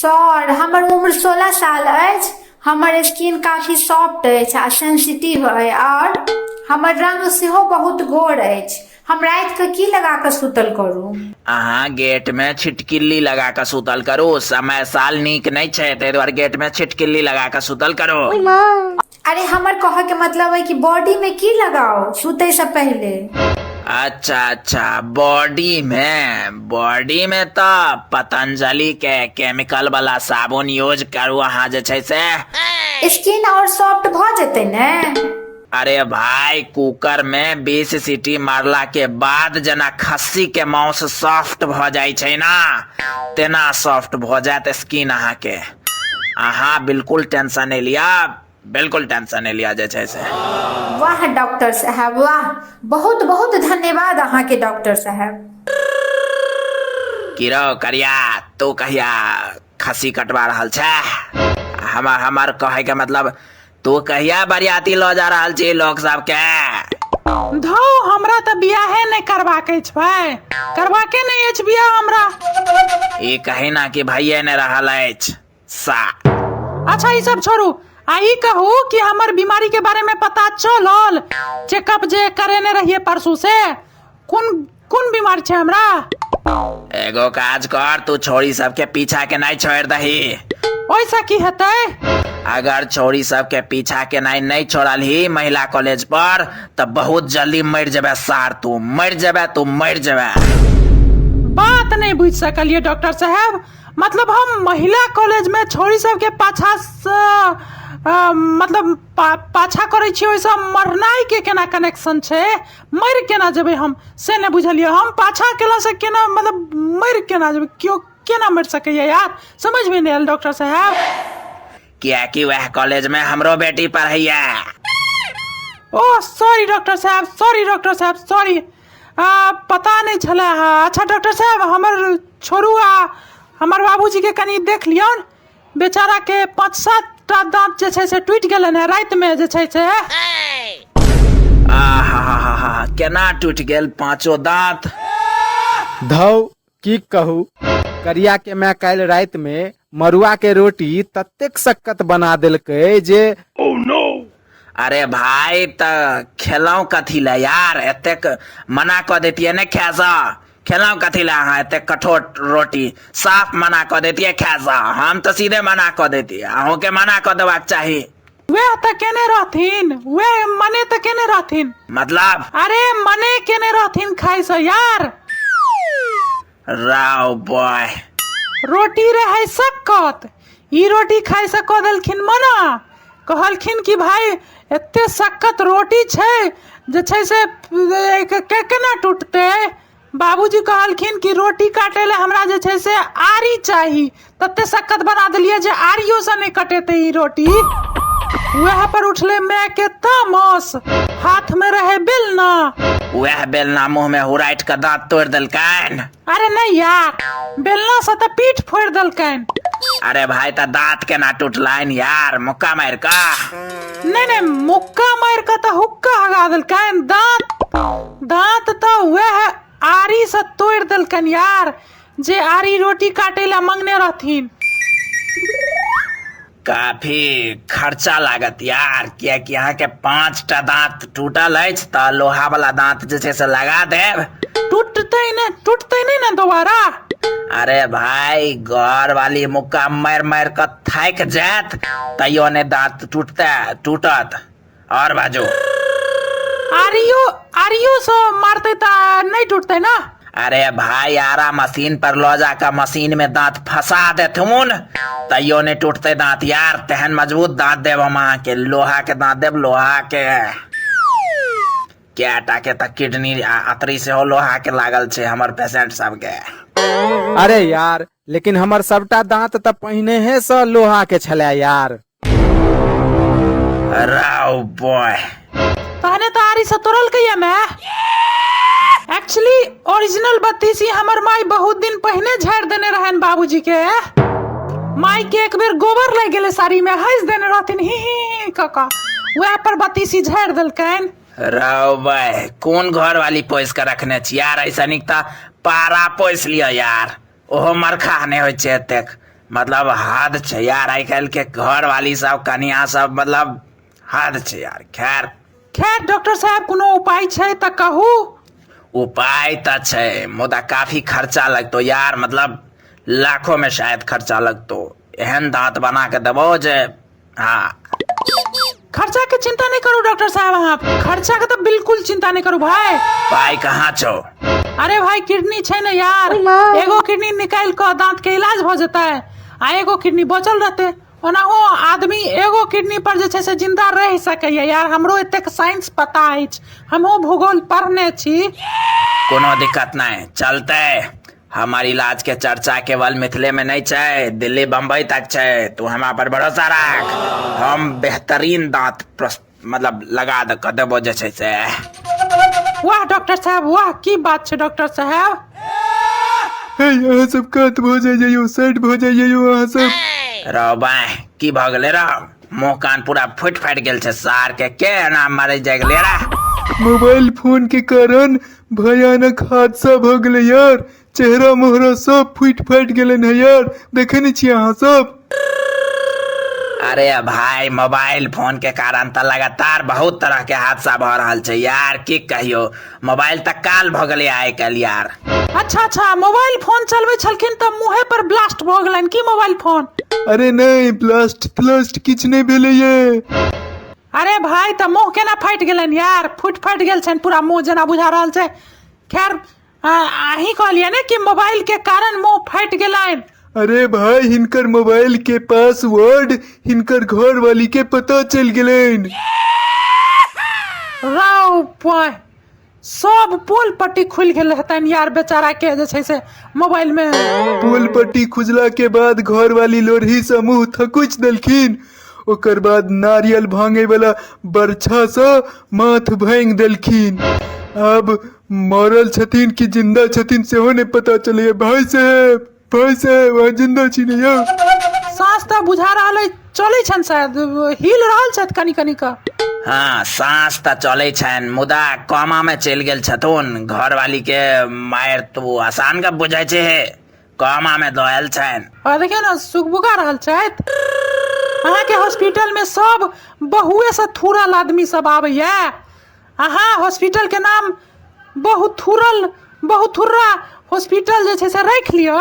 Sir, हमर उम्र 16 साल अछि। हमर स्किन काफी सॉफ्ट अछि आ सेंसिटिव अछि आओर हमर रंग सेहो बहुत गोर अछि। हम राति के की लगा कऽ सुतल करू? अहाँ गेट में छिटकिल्ली लगा कऽ सुतल करू। समय साल नीक नहि छै, ताहि दुआरे गेट में छिटकिल्ली लगा कऽ सुतल करू। अरे हमर कहऽ के मतलब है कि बॉडी में की लगाओ सुतै से पहले? अच्छा अच्छा, बॉडी में तऽ पतंजलि के केमिकल वाला साबुन यूज करू अहाँ जे छै से। स्किन और सॉफ्ट भऽ जेतै ने? अरे भाई, कुकर में 20 सीटी मारला के बाद जेना खस्सी के मांस सॉफ्ट भऽ जाइ छै ना, तेना सॉफ्ट भऽ जायत स्किन अहाँके। अहाँ बिल्कुल टेंशन नहि लिअ, बिल्कुल टेंशन नहि लिअ जे छै से। वाह डॉक्टर साहब वाह, बहुत बहुत धन्यवाद अहाँके डॉक्टर साहब। की रौ करिया, तू कहिया खस्सी कटवा रहल छै? हमर हमर कहै के मतलब, तू कहिया बरियाती लऽ जा रहल छी लोक सबके? धौ, हमरा तऽ बियाहे नहि करबाक अछि भाय, करबाके नहि अछि बियाह हमरा। ई कही ना कि भइए नहि रहल अछि सा। अच्छा ई सब छोड़ू, आ ई कहू कि हमर बीमारी के बारे में पता चलल? चेकअप जे करेने रहिए परसू से, कोन कोन बीमारी छै हमरा? एगो काज कर, तू छोरी सबके पीछा के नहीं छोड़ दही। ओइसा की हेतै? अगर छोरी सबके पीछा के नहीं नहीं छोड़लही महिला कॉलेज पर तऽ बहुत जल्दी मरि जेबे सार, तू मरि जेबे, तू मरि जेबे। बात नहीं बुझि सकलिए डॉक्टर साहब, मतलब हम महिला कॉलेज में छोरी सबके पाछा से मतलब पाछा करै छियै, ओहिसँ मरनाइ के केना कनेक्शन छै? मरि केना जेबै हम से नहि बुझलियै। हम पाछा केलासँ केना मतलब मरि केना जेबै? केओ केना मरि सकैया यार, समझमे नहि आयल डॉक्टर साहब। कियाकि वएह कॉलेज में हमरो बेटी पढ़ैया। ओ सॉरी डॉक्टर साहब, सॉरी डॉक्टर साहब, सॉरी, पता नहि छलै। हँ अच्छा डॉक्टर साहब, हमर छोड़ू आ हमर बाबूजीके कनि देख लियौन, बेचाराके 5-7 टा दाँत जे छै से टूटि गेलनि हेँ रातिमे जे छै से। आहा, केना टूटि गेल पाँचो दाँत? धौ, की कहू, करिया के माय काल्हि राति में मरुआ के रोटी ततेक सक्कत बना देलकै जे। अरे भाई, तऽ खेलहुँ कथी लए यार? एतेक मना कऽ दैतियै ने खायसँ, खेलहुँ कथी लए अहाँ एतेक कठोर रोटी? साफ मना कऽ दैतियै खायसँ, हम तऽ सीधे मना कऽ दैतियै, अहूँके मना कऽ देबाक चाही। वएह तऽ केने रहथिन, वएह मने तऽ केने रहथिन। मतलब? अरे मने केने रहथिन खाइसँ यार। राव बॉय, रोटी रहै सक्कत, ई रोटी खाइसँ कऽ देलखिन मना। कहलखिन कि भाई एते सक्कत रोटी छै जे छै से केना टूटतै? बाबूजी कहलखिन कि रोटी काटै लए हमरा जे छै से आरी चाही, तते सक्कत बना देलियै जे आरियोसँ नहि कटेतै ई रोटी। वएह पर उठलै माय के तामस, हाथ में रहे बेलना। वएह बेलना मुंह में हुराइट के दांत तोड़ देलकनि। अरे नहीं यार, बेलना से तऽ पीठ फोड़ि देलकनि। अरे भाई, तऽ दांत केना टूटलनि यार? मुक्का मारि कऽ? नहीं नहीं, मुक्का मारि कऽ तऽ हुक्का हगा देलकनि। दांत दांत तऽ वएह आरी से तोड़ि देलकनि यार, जे आरी रोटी काटे ला मंगने रहथिन। काफी खर्चा लागत यार, कियाकि अहाँके 5टा दांत टूटल अछि, तऽ लोहा वाला दांत जे छै से लगा देब। टूटतै ने, टूटतै नहि ने दोबारा? अरे भाई, घर वाली मुक्का मारि मारि कऽ थाकि जायत तैयो नहि दांत टूटते टूटत। और बाजू। आरियो आरियो से मारतै तऽ नहि टूटतै ना? अरे भाई, आरा मशीन पर लऽ जाकऽ मशीन में दांत फंसा देथुन तैयो नहि टूटतै दांत यार, तेहन मजबूत दांत देब हम अहाँके, लोहा के दांत देब लोहा के। कएटा के तऽ किडनी आ अतरी सेहो लोहा के लागल छै हमर पेशेंट सबके। अरे यार, लेकिन हमर सबटा दांत तऽ पहिनेहे से लोहा के छलै यार। राव बॉय, तहने तऽ आरी से तोड़लकै या मैं। एक्चुअली ओरिजिनल बत्तीसी हमर माई बहुत दिन पहिने झाड़ि देने रहनि बाबूजी के। माई के एक बेर गोबर लागि गेलै साड़ी में, हंसि देने रहथिन ही ही ही कऽ कऽ, वएह पर बत्तीसी झाड़ि देलकनि। रौ बॉय, कोन घर वाली पोसि कऽ रखने छी यार? ऐसा नीक तऽ पारा पोसि लिअ यार, ओहो मरखा नहि होइ छै एतेक। मतलब हद छै यार, आइ काल्हि के घर वाली सब, कनिया सब, मतलब हद छै यार। खैर खैर डॉक्टर साहब, कोनो उपाय छै तऽ कहू। उपाय तऽ छै, मुदा काफी खर्चा लगतो यार, मतलब लाखों में शायद खर्चा लगतो। एहन दांत बना के देबो जे हाँ। खर्चा के चिंता नहीं करू डॉक्टर साहब, अहाँ खर्चा के तऽ बिल्कुल चिंता नहीं करू भाई। पाई कहाँ छौ? अरे भाई किडनी छै ने यार, एगो किडनी निकालि कऽ दांत के इलाज भऽ जेतै आ एगो किडनी बचल रहतै। ओनाहो आदमी एगो किडनी पर जे छै से जिंदा रहि सकैया यार, हमरो एतेक साइंस पता अछि, हमहूँ भूगोल पढ़ने छी। कोनो दिक्कत नहीं, चलते। हमर इलाज के चर्चा केवल मिथिले में नहीं छै, दिल्ली बम्बई तक छै। तू हमरा पर भरोसा राख, हम बेहतरीन दांत मतलब लगा दे कऽ देबो जे छै से। वाह डॉक्टर साहब वाह, की बात छै डॉक्टर साहब। हे अहाँ सब कात भऽ जाइ जइयौ, साइड भऽ जाइ जइयौ अहाँ सब। रौ बाँह, की भऽ गेलै रौ? मुँह कान पूरा फुटि फाटि गेल छै सार के, के एना मरै जाइ गेलै रे? मोबाइल फोन के कारण भयानक हादसा भऽ गेलै यार, चेहरा मोहरा सब फूटि फाटि गेलनि है यार, देखे नहि छियै अहाँ सब? अरे भाई मोबाइल फोन के कारण तऽ लगातार बहुत तरह के हादसा भऽ रहल छै यार, की कहियो, मोबाइल तऽ काल भऽ गेलै आइ काल्हि यार। अच्छा अच्छा, मोबाइल फोन चलबै छलखिन तऽ मुँहे पर ब्लास्ट भऽ गेलनि की मोबाइल फोन? अरे नहि, ब्लास्ट त्लास्ट किछु नहि भेलैये। अरे भाई तऽ मुँह केना फाटि गेलनि यार? फुटि फाटि गेल छनि पूरा मुँह जेना बुझा रहल छै। खैर अहीं कहलियै ने कि मोबाइल के कारण मुँह फाटि गेलनि। अरे भाई हिनकर मोबाइल के पासवर्ड हिनकर घर वाली के पता चलि गेलनि। रौ पाय, सब पोल पट्टी खुलि गेल हेतनि यार बेचारा के जे छै से मोबाइल में। पोल पट्टी खुजला के बाद घर वाली लोरही से मुंह थकुच देलखिन, ओकर बाद नारियल भांगे वाला बरछा से माथ भांग देलखिन। अब मरल छथिन कि जिंदा छथिन सेहो नहि पता चलैया। भाई साहेब, भाई साहेब, अहाँ जिंदा छी ने यौ? साँस तऽ बुझा रहल अछि चलै छनि, शायद हिल रहल छथि कनि कनि कऽ। हाँ साँस तऽ चलै छनि, मुदा कोमा में चलि गेल छथुन। घरवाली के मारि तू आसान गप बुझै छै, हे कोमा में दऽ आयल छनि। और देखियौ ने सुगबुगा रहल छथि। अहाँके हॉस्पिटल में सब बहुए से थुरल आदमी सब आबैया। अहाँ हॉस्पिटल के नाम बहुत थुरल बहुत थुर्रा हॉस्पिटल जे छै से राखि लिअ।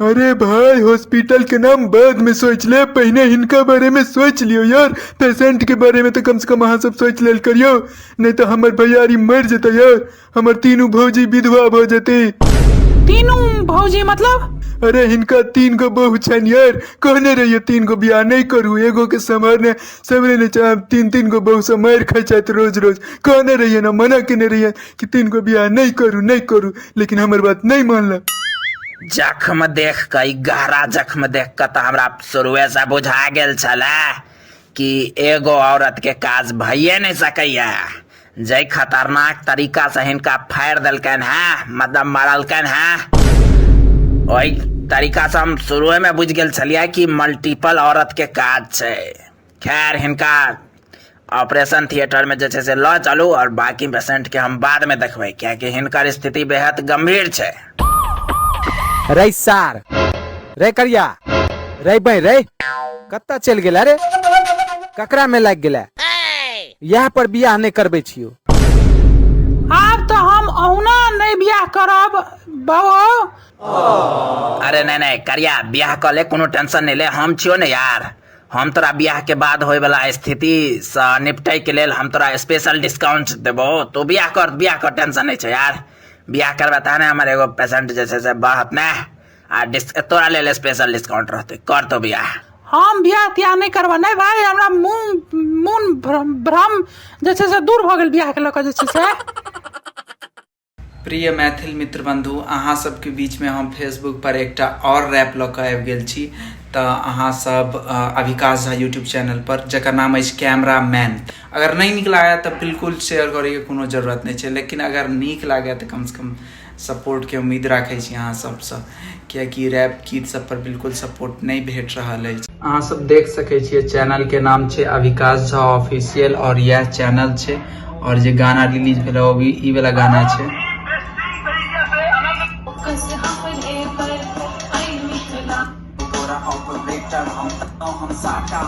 अरे भाई हॉस्पिटल के नाम बाद में सोच ले, पहिने हिनका बारे में सोच लियो यार। पेशेंट के बारे में तो कम से कम अहाँ सब सोच लेल करियो, नहीं तो हमर भैयारी मर जेतै यार, हमर तीनू भौजी विधवा भऽ जेतै। तीनू भौजी मतलब? अरे हिनका 3 गो बहू छनि यार, कहने रहिए 3 गो बियाह नहीं करू, एगो के सम्हारने सम्हरे नहीं चाहे, 3-3 गो बहू से मारि खाइ छथि रोज रोज। कहने रहिए ना, मना केने रहिए कि 3 गो बियाह नहीं करू नहीं करू, लेकिन हमर बात नहीं मानलक। जख्म देख कऽ, ई गहरा जख्म देख कऽ तऽ हमरा शुरुए से बुझा गेल छलै कि एगो औरत के काज भइए नहीं सकैया। जै खतरनाक तरीका से हिनका फाड़ि देलकनि है, मतलब मारलकनि है, ओहि तरीका से हम शुरुए में बुझि गेल छलियै कि मल्टीपल औरत के काज छै। खैर हिनका ऑपरेशन थिएटर में जे छै से लऽ चलू और बाकी पेशेंट के हम बाद में देखबै, कियाकि हिनकर स्थिति बेहद गंभीर छै। रे सार, रे करिया, रे बै रे, कतऽ चलि गेला रे? ककरा में लागि गेला? इएह पर बियाह नहि करबै छियौ। आब तऽ हम अहुना नहि बियाह करब बाबू। अरे नहीं नहीं करिया, बियाह कऽ ले, कोनो टेंशन नहीं ले, हम छियौ ने यार। हम तोरा बियाह के बाद होय वाला स्थिति सँ निपटै के लेल हम तोरा स्पेशल डिस्काउंट देबौ। तू बियाह कर, बियाह कर, टेंशन नहीं छै यार। बियाह करबे तहने हमर एगो पेशेंट जे छै से बढ़त ने, आ तोरा लेल स्पेशल डिस्काउंट रहतै। कर तो बियाह। हम बियाह तियाह नहि करब नहीं भाई, हमरा मुन भ्रम जे छै से दूर भऽ गेल बियाह के लऽ कऽ जे छै से। प्रिय मैथिल मित्र बंधु, अहाँ सबके बीच में हम फेसबुक पर एकटा और रैप लऽ कऽ आबि गेल छी। तऽ अहाँ सब अभिकाश झा यूट्यूब चैनल पर, जकर नाम अछि कैमरा मैन। अगर नहीं नीक लागै तऽ बिल्कुल शेयर करैके कोनो जरूरत नहि छै, लेकिन अगर नीक लागै तऽ कमसँ कम सपोर्ट के उम्मीद राखै छी अहाँ सबसँ, कियाकि रैप गीत सब पर बिल्कुल सपोर्ट नहि भेट रहल अछि। अहाँ सब देख सकै छियै चैनल के नाम छै अभिकाश झा ऑफिशियल, और यह चैनल छै, और जे गाना रिलीज भेल ओ भी ई वाला गाना छै। तोरा ऑपरेटर हम हम साटा।